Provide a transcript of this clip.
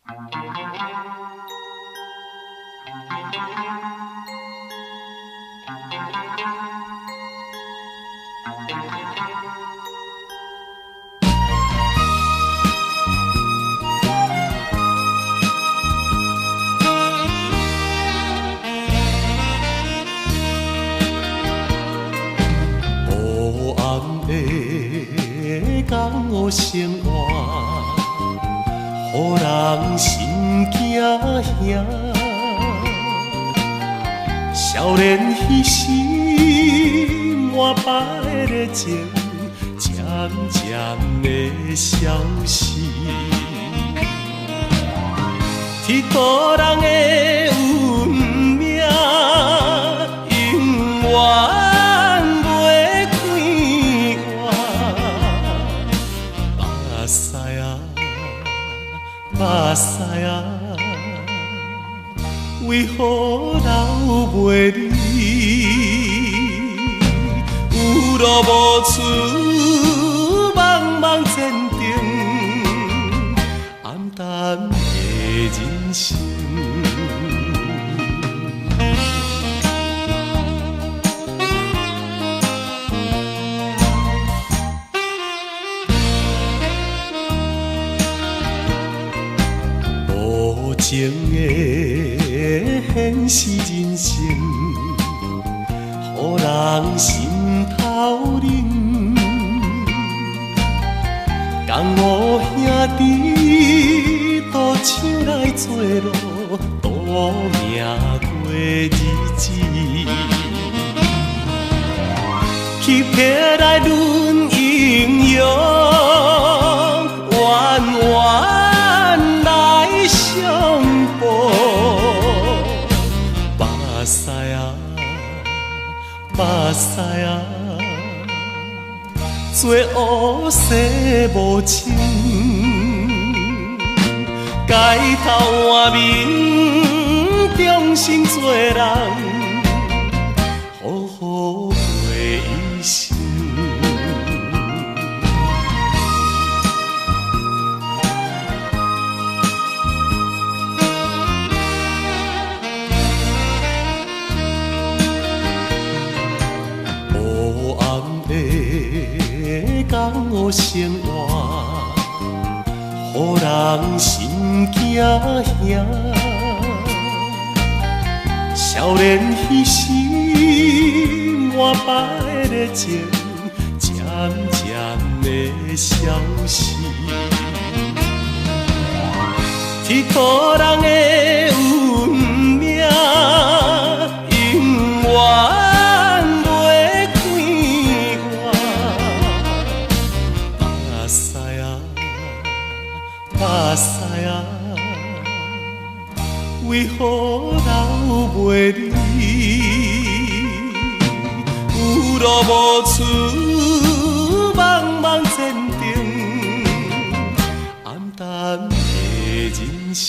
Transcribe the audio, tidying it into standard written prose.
黑暗的江湖生活，予人心惊吓。少年彼时满腹的情，渐渐的消失。铁路人的运命，永远袂快活。目屎啊，目屎啊，為何流袂離？有路無出，茫茫前程，暗淡的人生。無情的現實人生，予人心頭冷。江湖兄弟賭場來做路，賭命過日子。欺騙來論英雄，冤冤來相報。目屎啊，目屎啊，做烏世無情，改頭換面，重新做人，好好過一生。黑暗的江湖生活，予人心惊吓。少年彼时满腹的情，渐渐的消失。铁路人的运命，永远袂快活。目屎啊，目屎啊，為何流袂離？有路無出，茫茫前程，暗淡的人生。